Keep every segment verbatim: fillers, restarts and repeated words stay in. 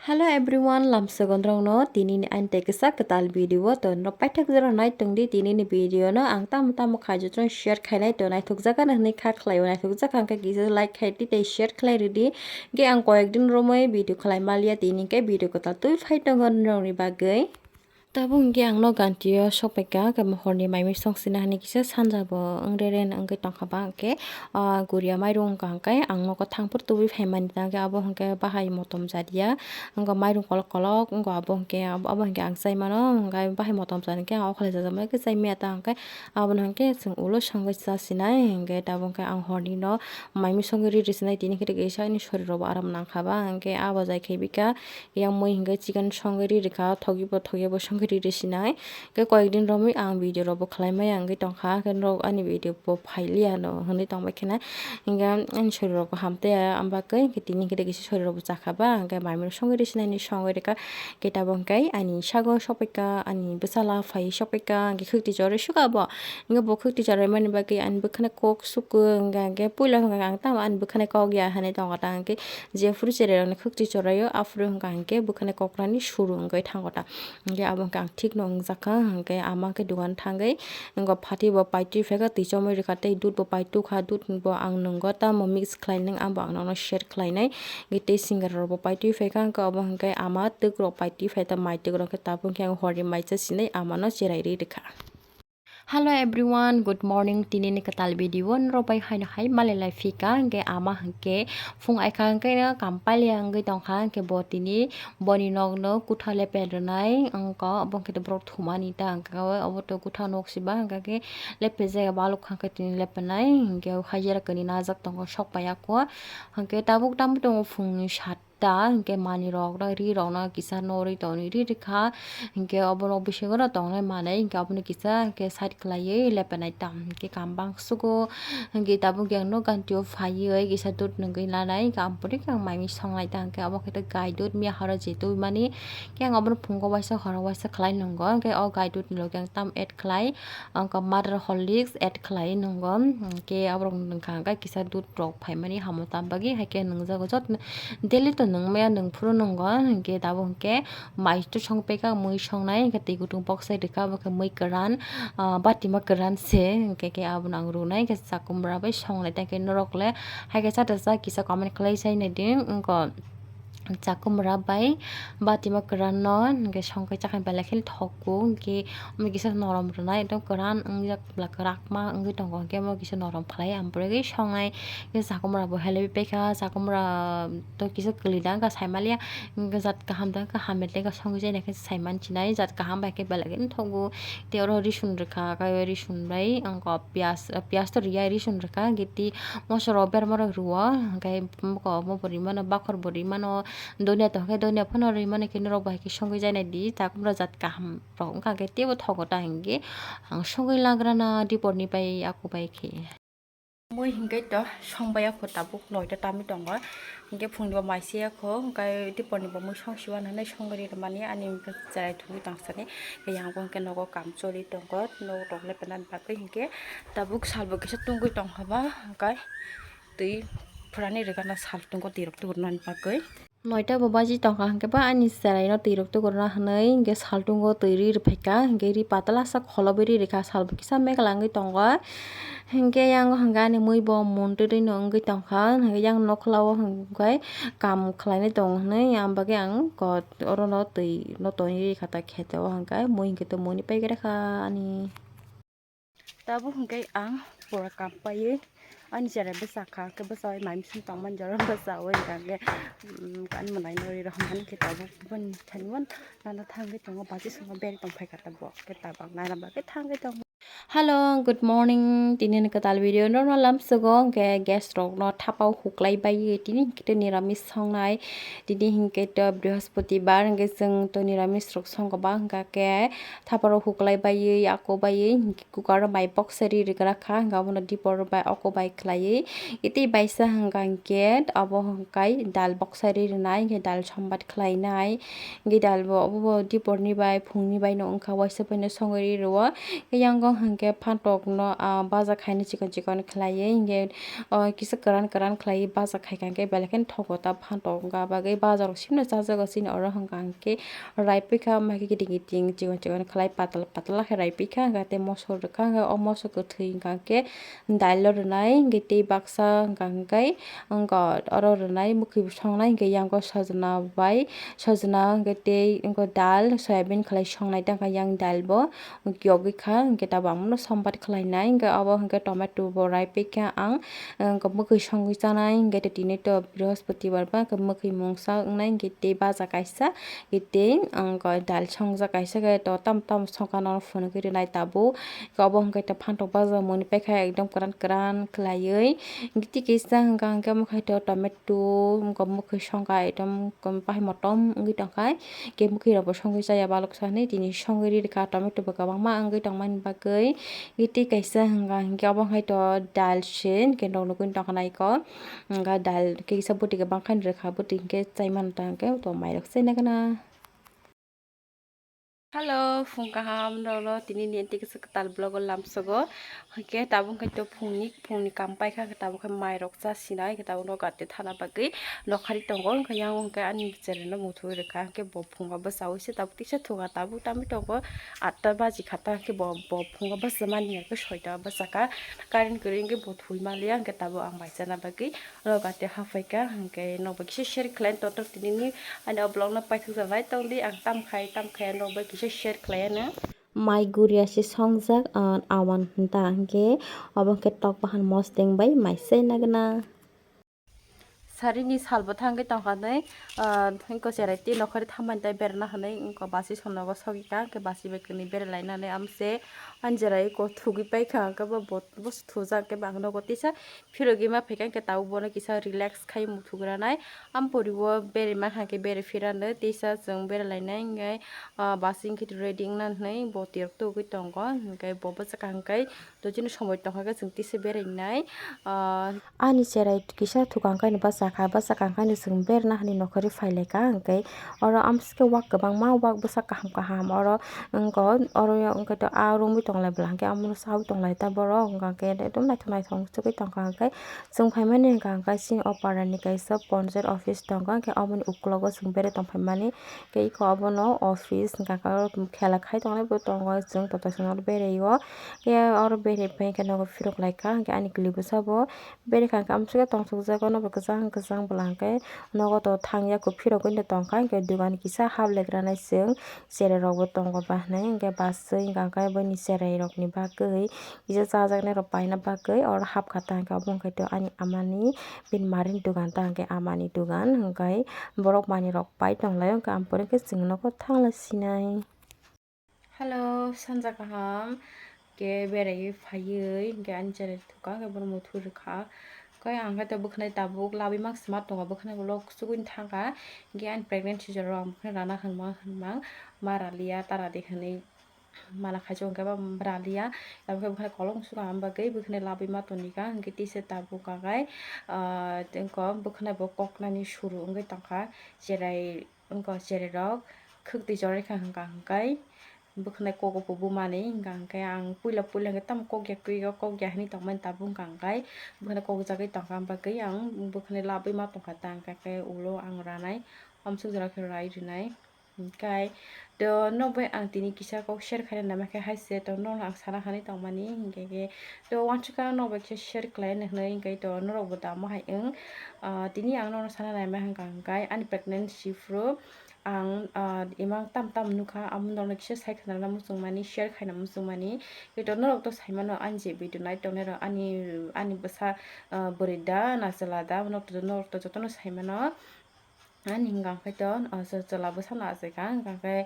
Hello everyone, lamsogon rokno tini ni ani tei kisa kwtal video o to norok paithak jora nai tongdi. Tini ni video no ang tamo tamo khai jotono share khainai to naithok jagano hinwi kha khlai o, naithok jaga hwnkhe kisa like khai di tei share khlai rwdi. Hwnkhe ang koyek din romwi video khlai maliya, tini hwnkhe video kwtal twi phai tongo norokni bagwi. Tabuk hwnkhe ang nok ganti o sokpaikha, hwnkhe horni mai mui song sina hinwi kisa sanja bo wngre re wngwi tongkha ba hwnkhe. Ah, guria mairum wngkha hwnkhe ang nogo thangphuru tubui phaimani ta hwnkhe abo hwnkhe bahai motom jadiya wngkha, mairum kolok kolok wngkha abo hwnkhe, abo hwnkhe ang chai mano, hwnkhe bahai motom jani hwnkhe ang okhorlai chajak mano hwnkhe chai maya ta hwnkhe abono hwnkhe chwng ulo songwi chasinai hwnkhe tabuk hwnkhe ang horni no mai mui songwi ri rwsinai tini hwnkhe kisa ani sorirok bo aram nangkha ba hwnkhe abo jai khe bika yang mui hwnkhe chicken songwi ri rwkha, thokgwi bo thokgwi bo songwi ri rwsinai. Hwnkhe koyek din romwi ang video rok bo khlai maya wngwi tongkha, hwnkhe norok ani video bo phailiya no hwnwi tongbai kheno. Hwnkhe ani sorirok bo hamtaiya, am bagwi hwnkhe tini hwnkhe kisa sorirok bo chakha ba, hwnkhe mai mui songwi rwsinai hinwi songwi rwkha. Hwnkhe tabuk hwnkhe ani sago sokpaikha, ani bwsala phaiwi sokpaikha, hwnkhe khwtwi chorwi sukha bo. Hwnkhe bo khwtwi chorwi mani bagwi ani bwkhani kok sukha, hwnkhe, hwnkhe puila hwnkhe ang tamo ani bwkhani kok ya hinwi tongo ta, hwnkhe jephuru cherai rokni khwtwi choraio aphuru hwnkha hwnkhe bwkhani kokrani suru wngwi thango ta. Hwnkhe abo hwnkhe ang thikno wngjakha, hwnkhe ama hwnkhe dogan thangwi wngkha phatwi bo paitwi phaikha, twi chomwi rwkha tei dudh bo paitwi kha, dudh bo ang nwngo tamo mix khlainai, abo ang nono share khlainai. Hwnkhe tei singra rok bo paitwi phaikha, hwnkhe abo hwnkhe ama twk rok paitwi phai ta, mai twk rok khe tabuk hwnkhe ang horni mai chasinai amano cherai ri rwkha. Hello everyone, good morning. Tini ni kwtal video norok bai haino hai malai lai phika, hwnkhe ama hwnkhe phung aikha hwnkhe no kam pailiya wngwi tongkha, hwnkhe bo tini boni nokno kutha lepen rwnai wngkha, obo hwnkhe borok thumani ta hwnkha, obo to kutha nok se ba hwnkha khe lepejak balok hwnkha khe tini lepenai, hwnkhe hajira kani najak tongo sok pai ya kho, hwnkhe tabuk tamo tongo phungni sat ta, hwnkhe manwirok no, rirok no kisa norwi tonwi ri rwkha, hwnkhe oborok bisingo no tongnai manwi, hwnkhe obono kisa hwnkhe side khlaiwi lepenai ta, hwnkhe kam bangsugo, hwnkhe tabuk yang no ganti o phaiwi kisa dudh nungwi lanai, hwnkhe ampori khe ang mai mui songnai ta, hwnkhe obo khe gai dudh miya horo je tubui mani, hwnkhe ang obono phungo waisa horo waisa khlai nungo, hwnkhe o gai dudh ni loge ang tam add khlai. Ang khe mother horlicks add khlai nungo, hwnkhe aborok nungkha hwnkhe kisa dudh rok phaimani hamo tam bagwi, hai khe nungjago jotono daily to nungmaya nungphuru nungo, hwnkhe tabuk hwnkhe mai to songpaikha, mui songnai, hwnkhe twi kutung boksai rwkha, abo khe mui kwran, ah, batima kwran se, hwnkhe khe abono ang rwnai, hwnkhe chakumra bai songnai, tei khe norok le hai khe cha ta cha kisa comment khlai sai naidi, wngkha. Chakumra bai batima kwran no hwnkhe songwi chakha belai kheno thogo, hwnkhe omo kisa norom rwnai ekdom kwran wngjak, kwrakma wngwi tongo, hwnkhe omo kisa norom khlai, ampore songnai. Hwnkhe chakumra bo helaiwi paikha, chakumra to kisa kwlwi da wngkha saimaliya, hwnkhe jat kaham da wngkha, hamya tei wngkha songwi chaina khe saiman chinai, jat kaham bai khe belai kheno thogo. Tei oro risun rwkha, kaiwi risun bai wngkha piyaj, piyaj to riya, risun rwkha, hwnkhe tei moso rok berma rok rwo, hwnkhe mokol omo bo rimano, bakhor bo rimano, donia tongkhe donia phano rimani khe norok bai khe songwi jainai di, chakumra jat kaham rok wngkha khe teibo thogo ta hinkhe ang songwi lagrana diporni bai ako bai khe. Mui hinkhe to songbai ya kho tabuk noita tamwi tongo, hinkhe phungni bo mai se ya kho, hwnkhe diporni bo mui song siwan hinwi songwi ri rwmani ani hwnkhe cherai thugwi tong sani, yang bo hwnkhe nogo kam choli tongo, nok rok lepenani bagwi hinkhe tabuk salbo kisa tungwi tongkha ba hwnkhe. Twi phurani rwgana sal tongo twi rok tubunani bagwi. Noita bo baji tongkha hwnkhe ba ani cheraino twi rok tukurna hwnwi hwnkhe saltungo twi ri rwphaikha, hwnkhe ri patla sak kholobo ri rwkha, salbo kisa megla wngwi tongo. Hwnkhe yang hwnkhe ani mui bo muntwirwino wngwi tongkha, hwnkhe yang nokhla o hwnkhe kam khlainai tongo hwnwi, ang bagwi ang orono twi no tongwi rikha ta kheto o hwnkhe mui hwnkhe to muni paigwrakha ani. Tabuk hwnkhe ang pura kam paiwi ani cherai bwsakha, hwnkhe bwsawi mai mising tongmani jora bwsawi hwnkhe, um, ani mwnaino ri rohormani khe tabuk boni thani uan nana thangwi tongo, baji songma beri tongphaikha tabuk, hwnkhe tabuk naina bagwi thangwi tongo. Hello, good morning. Tini ni kwtal video no no lamsogo, hwnkhe gas rok no thapao huklai bai tini hwnkhe niramis songnai. Tini hwnkhe to Brihaspatibar, hwnkhe chwng to niramis rok songo ba, hwnkha khe thaparo huklai baiwi, ako baiwi, hwnkhe cooker o mai boksa ri rwgra kha, hwnkhe abono dipor bai oko bai khlaiwi, tei baisa hwnkha hwnkhe abo hwnkhe dal boksa ri rwnai, hwnkhe dal sombat khlainai, hwnkhe dal bo obo bo diporni bai, phungni bai no wngkha, waisa bai no songwi ri rwo, hwnkhe yang Hwnkhe phantok no, ah, baja khaina chikon chikon khlaiwi, hwnkhe, oh, kisa kwran kwran khlaiwi baja khaikha hwnkhe belai kheno thogo ta phantok wngkha. Bagwi baja rok simi no chajago chini oro hwnkha hwnkhe rai pwikha, ma khe kiting kiting chikon chikon khlai patla patla khe rai pwikha, hwnkhe tei moso rwkha, hwnkhe o moso kwthwi hwnkha hwnkhe dailo rwnai, hwnkhe tei baksa hwnkha hwnkhe, wngkha oro rwnai, mwkhwi bo songnai, hwnkhe yango sajna bai, sajna hwnkhe tei wngkha dal, soyabin khlai songnai tangkha yang dal bo. Yogwi kha, hwnkhe tabuk ang bono sombar khlainai, hwnkhe obo hwnkhe tomato bo rai pekha ang, wngkha mwkhwi songwi chanai, hwnkhe tini to brihospoti bar ba, hwnkhe mwkhwi mungsa wngnai, hwnkhe tei baja kaisa, hwnkhe tei wngkha dal songjak kaisa, hwnkhe to tamo tamo songkha no phunugwi rwnai tabuk, hwnkhe obo hwnkhe to phantok baja moni paikha ekdom kwran kwran khlaiwi, hwnkhe tei kisa hwnkha hwnkhe mwkhai to tomato, wngkha mwkhwi songkha ekdom bahai motom wngwi tongkha. Khe mwkhwi rok bo songwi chaya balok sa hinwi tini songwi ri rwkha, tomato bo kwbangma wngwi tongmani bagwi. Tei kaisa hwnka hinkhe obo hai to dal se hinkhe nok nugwi tongkha naikol. Hwnka dal kisa bwtwi kwbangkha ni rwkha, bwtwi hinkhe chai mano ta hinkhe to mairok chai nagana. Hello, phung kaham norokno tini ni tei kisa kwtal vlog o lamsogo. Hinkhe tabuk hinkhe to phungni, phungni kam paikha, tabuk khe mairok cha sinai, hinkhe tabuk no gate thana bagwi nokhari tongo, hinkhe yang hinkhe ani cherai no muthungwi rwkha, hinkhe bo phungo bwchaui se tabuk tisa thunga tabuk tamwi tongo, atta baji kha ta, hinkhe bo, bo phungo bwchamani hinkhe soita bwchakha, current kwrwi hinkhe bo thwi manliya, hinkhe tabuk ang bai chana bagwi. Rok gate haphaikha, hinkhe nokbo kisa share khlai totok tinini ani o vlog no paithak jabai tongdi, ang tamkhai tamkhai nokbo kisa share khlai ano. Mai guria se songjak, ah, awan hinta hinkhe obo hinkhe tok bahan mosdeng bai mai se nagna. Sarini sal bo thangwi tongkha nai, ah, hinkhe cherai tei nokhari thammani tai berana hinwi wngkha basi sonogo sogwi kha, hinkhe basi bai kwnwi beralainani amse ani cherai ko thugwi paikha, hinkhe bo, bo thujak hinkhe bo ang nogo tisa. Phirogwi ma phaikha hinkhe tabuk bono kisa relax khai muthugranai. Am poribo bere mankha hinkhe bere phirano tisa chwng bere lainai hinkhe, ah, bus hinkhe ready wngna hinwi bo tirok tugwi tongo. Hinkhe bo bwswk hinkhe to chini somoi tongkha khe chwng tisa bere wngnai. Ah, ani cherai kisa thukang khaino bwsakha, bwsakha khaino chwng berna hinwi nokhorwi phailaikha hinkhe oro amsike wak kwbangma wak bwsa kaham kaham oro wngkha, oro wngkha to ah romwi tonglai bwla hinkhe amo sawi tonglai ta borok wngkha khe ekdom naithok naithok chugwi tongkha hinkhe. Chwng phaimani hwnka hwnkhe chini o parani kaisa ponchayat office tongo, hwnkhe aboni uklogo chwng bere tongphaimani. Tei eko abono office hwnka khe oro khela khai tongnai bo tongo, chwng totosongo beraio. Tei oro berai phai khe nogo phirok laikha, hwnkhe ani kwlwi bwsabo berai kha, hwnkhe amswkhe tongsokjak, nobo kwchang kwchang bwla hwnkhe nogo to thangya, kuphirogwi no tongkha, hwnkhe dogan kisa hap legranai chwng. Cherai rok bo tongo ba hinui hwnkhe bachwi hwnkha khe bini cherai rokni bagwi kisa chajaknai rok paina bagwi oro hapkha ta hwnkhe obo hwnkhe to ani amani bini marini dogan ta hwnkhe amani dogan hwnkhe borok manwi rok pai tonglaio hwnkhe ampore khe chwng nogo thangla sinai. Hello, sanja kaham. Khe beraiwi phaiwi hwnkhe ani cherai thwkha, hwnkhe bono muthungwi rwkha. Khe ang khe to bwkhwnai tabuk labwi mang sima tongo, bwkhwnai ulo kuchugwi thangkha. Hwnkhe ani pregnant sijoro ang bwkhwnai rana hwnmang hwnmang ma raliya tara de hwnwi mana khaijak hwnkhe ba raliya. Tabuk khe bwkhwnai kolok sukha, ang bagwi bwkhwnai labwi ma tongkha. Hwnkhe tisa tabuk kakai, ah, tei wngkha bwkhwnai bo koknani suru wngwi tongkha. Cherai wngkha cherai rok khwktwi jorikha hwnkha hwnkhe. Bwkhwnai kok o kubumani hwnkha hwnkhe ang puila puila hwnkhe tamo kok ya kwi o kok ya hinwi tongmani tabuk hwnkha hwnkhe bwkhwnai kok jagwi tongkha, ang bagwi ang bwkhwnai labwi ma tongkha ta hwnkha khe ulo ang ranai amsuk jora khe rai rwnai hwnkhe. To no bai ang tini kisa kok share khaina naima khe hai se to nono ang sana hinwi tongmani hwnkhe khe to uansukha no bai khe share khlai hinwi hwnkhe to norok bo tamo hai wng. Ah, tini ang nono sana naima hwnkha hwnkhe ani pregnancy phuru ang, ah, imang tam tam nukha, amo norokno kisa sai khwnarwna muchungmani, share khaina muchungmani. Hwnkhe to norok to saimano ani je video nai tongnai rok, ani, ani bwsa, ah, bwrwi da na chwla da, norok to, norok to jotono saimano. Ani hwnkha khe to, ah, chwla bwsano achaikha, hwnkha khe,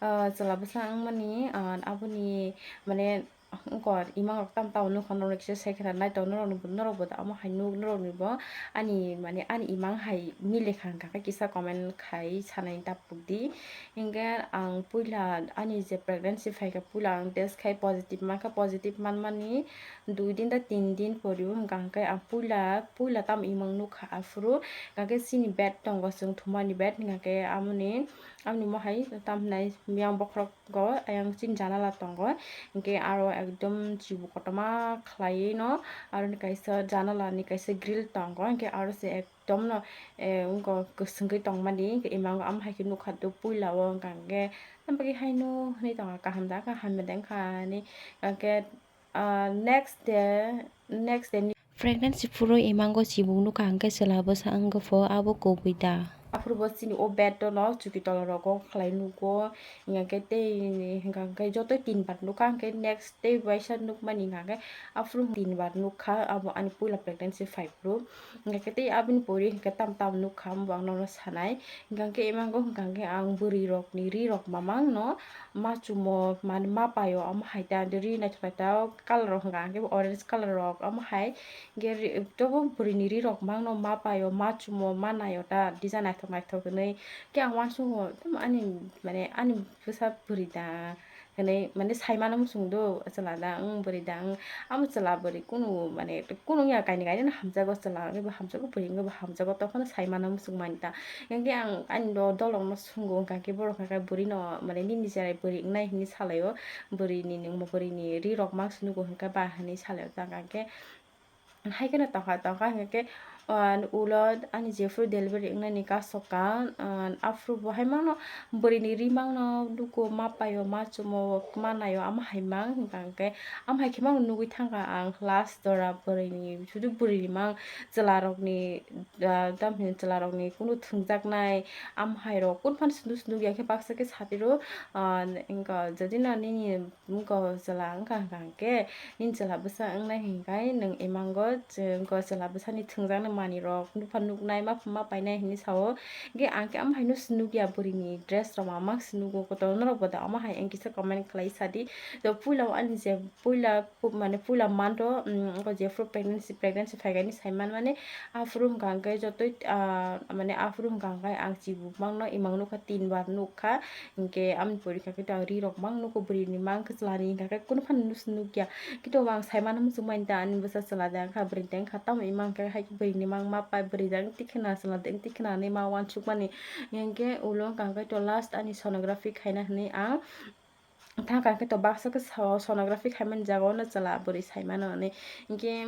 ah, chwla bwsa wngmani, ah, aboni mane, wngkha imang rok tam tam nukha norok kisa sai khwna naithok norok bo, norok bo omo hai nuk norok ni bo ani mane ani imang hai mile kha hwnkha khe kisa comment khai sanai ta pukdi. Hinkhe ang puila ani je pregnancy phaikha puila ang test khai positive mankha, positive manmani dui din da tin din poribo hwnkha hwnkhe ang puila puila tam imang nukha aphuru hwnkha khe chini bed tongo chwng thumani bed hwnkha khe amoni amoni mohai tam hinai miyang bokhorok go ayang chini janala tongo hinkhe aro ekdom chibu kotorma khlaiwi no, aro ni kaisa janala ni kaisa grill tongo, hwnkhe aro se ekdom no, eh, wngkha kwswngwi tongmani, hwnkhe imango amo hai khe nukha do puila o, hwnkha hwnkhe, "Tamo bagwi haino?" hwnwi tongkha, "Kaham da, kaham da wngkha," hwnwi, hwnkhe, ah, next day, next day ni pregnancy phuru imango chibuk nukha, hwnkhe chwla bwsa wngkha pho, abo kubui da. Aphuru bo chini o bed no chuki tola rogo khlai nugo, hwnkha khe tei, hwnkha khe joto tin bar nukha, hwnkhe next day waisa nukmani hwnkha khe aphuru tin bar nukha, abo ani puila pregnancy phai phuru. Hwnkha khe tei aboni pori hwnkhe tam tam nukha, abo ang nono sanai. Hwnkha khe imango hwnkha khe ang bwrwi rokni ri rok mamang no ma chumo, mane ma paio, amo hai ta ri naithok naithok colour rok hwnkha khe orange colour rok, amo hai hwnkhe ri, joto bwrwini ri rok mamang no ma paio, ma chumo, ma naio ta design naithok naithok hwnwi. Khe ang uansukgo, tamo ani, mane ani bwsa bwrwi da hwnwi, mane, saimano muchung do, chwla da wng, bwrwi da wng, amo chwla bwrwi kunu, mane, kunu wngya, kainwi kainwino hamjago, chwla wngwi bo hamjago, bwrwi wngwi bo hamjago, tokhono saimano muchung mani ta. Hwnkhe ang ani do-, dolokno swngo, hwnkha khe borok hwnkha khe bwrwino, mane, nini cherai bwrwi wngnai hwnwi salaio, bwrwini, bwrwini ri rok mangsa nugo hwnkha ba hwnwi salaio, ta hwnkha khe. Hai kheno tongkha, tongkha hwnkhe khe, ah, ulo ani jephuru delivery wngnani kaso ka, ah, aphuru bo hai mangno bwrwini ri mangno nugo, ma paio, ma chumo, ma naio, amo hai mang hwnkha hwnkhe, amo hai khe mangno nugwi thangkha ang last jora bwrwini, sudu bwrwini mang chwla rokni, ah, tamni chwla rokni kunu thwngjaknai, amo hai rok kunu phano sunduk sunduk ya khe baksa khe satiro, ah, wngkha jodi no nini wngkha chwla wngkha hwnkha hwnkhe, nini chwla bwsa wngnai hwnkhe nwng imango, je wngkha chwla bwsani thwngjaknai manwi rok nukha nuknai ma, ma painai hinwi sao. Hwnkhe ang khe amo haino se nukya bwrwini dress rok mamang se nugo, kotor norok bo da omo hai wng kisa comment khlai sadi. To puila o ani je puila, mane puila month o, um, wngkha jephuru pregnancy, pregnancy phaikha hinwi saiman mani, aphuru hwnkha hwnkhe jotoi, ah, mane aphuru hwnkha hwnkhe ang chibuk mangno imang nukha tin bar nukha. Hinkhe amoni pori kha khe to ang ri rok mang nugo, bwrwini mang khe chwlani hinkha khe kunu phano nus-, nukya. Khe to ang saimano muchung mani ta ani bwsa chwla de wngkha, bwrwi de wngkha, tamo ima hinkha hai khe bwrwini mang ma pai, bwrwi de wng tikhwna, chwla de wng tikhwna hinwi ma uansukmani. Hinkhe ulo wngkha khe to last ani sonography khaina hinwi ang thangkha khe to baksa khe so-, sonography khaimani jaga o no chwla bwrwi saimano hinwi. Hinkhe,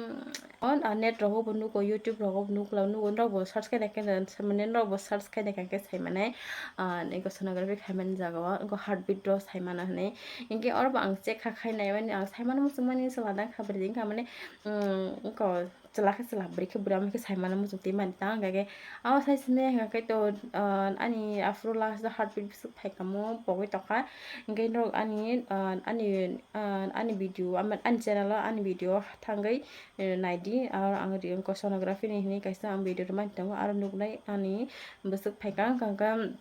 o, ah, net rogo bo nugo, YouTube rogo bo nukla-, nugo, norok bo search khai naikhe, mane norok bo search khai naikha khe saimanai, ah, nokho sonography khaimani jaga o, nokho heartbeat rok saimano hinwi. Hinkhe oro bo ang check kha khai naimani, ang saimano muchungmani chwla da kha bwrwi wngkha mane, um, nokho chwla khe chwla, bwrwi khe bwrwi, amo khe saimano muchung twi mani ta, hwnkha khe abo sai simi hwnkha khe to, ah, ani aphuru last o heartbeat bwswk phaikha mo pogwi tongkha. Hinkhe norok ani, ah, ani, ah, ani video, ama-, ani channel o ani video thangwi, eh, naidi. Aro ang ri-, wngkha sonography ni hinwi kaisa ang video rwmani tongo, aro nuknai ani bwswk phaikha, hwnkha khe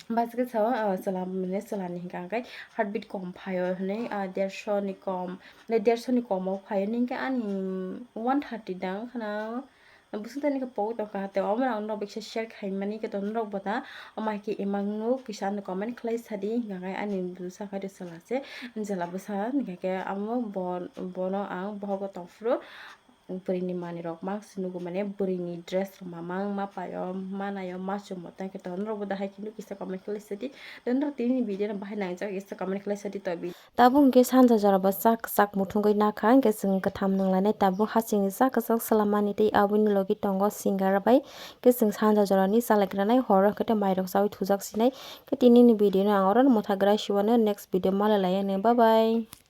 basket sao, ah, chwla, mane chwlani hinkha khe heartbeat kom phaio hinwi, ah, dersho ni kom, le dersho ni kom o phaio, hinkhe ani one thirty dang khna. Bwswk tani khe pogwi tongkha, tei omo rok no bwkisa share khaimani khe to norok bo ta omo hai khe imang nuk kisa ano comment khlai sadi, hinkha khe ani bwsa khai rw chwla se, chwla bwsa hinkha khe amo bo, bono ang bohogo tongphuru bwrwini manwi rok mang se nugo, mane bwrwini dress rok mamang ma paio, ma naio, ma chumo, tei khe to norok bo da hai khe nuk kisa comment khlai sadi, tei norok tini video no bahai nangjak kisa comment khlai sadi to bi. Tabuk hwnkhe sanja jora bo chak kwchak muthungwi nakha, hwnkhe chwng kwtham nanglainai. Tabuk hachingni chak kwchak swlammani tei aboni logi tongo singara bai. Hwnkhe chwng sanja jorani chalaigwranai, horo hwnkhe tei mairok chaui thujak sinai. Hwnkhe tinini video no ang oro mwthagwrai siwano, next video malai laiyano. Bye bye.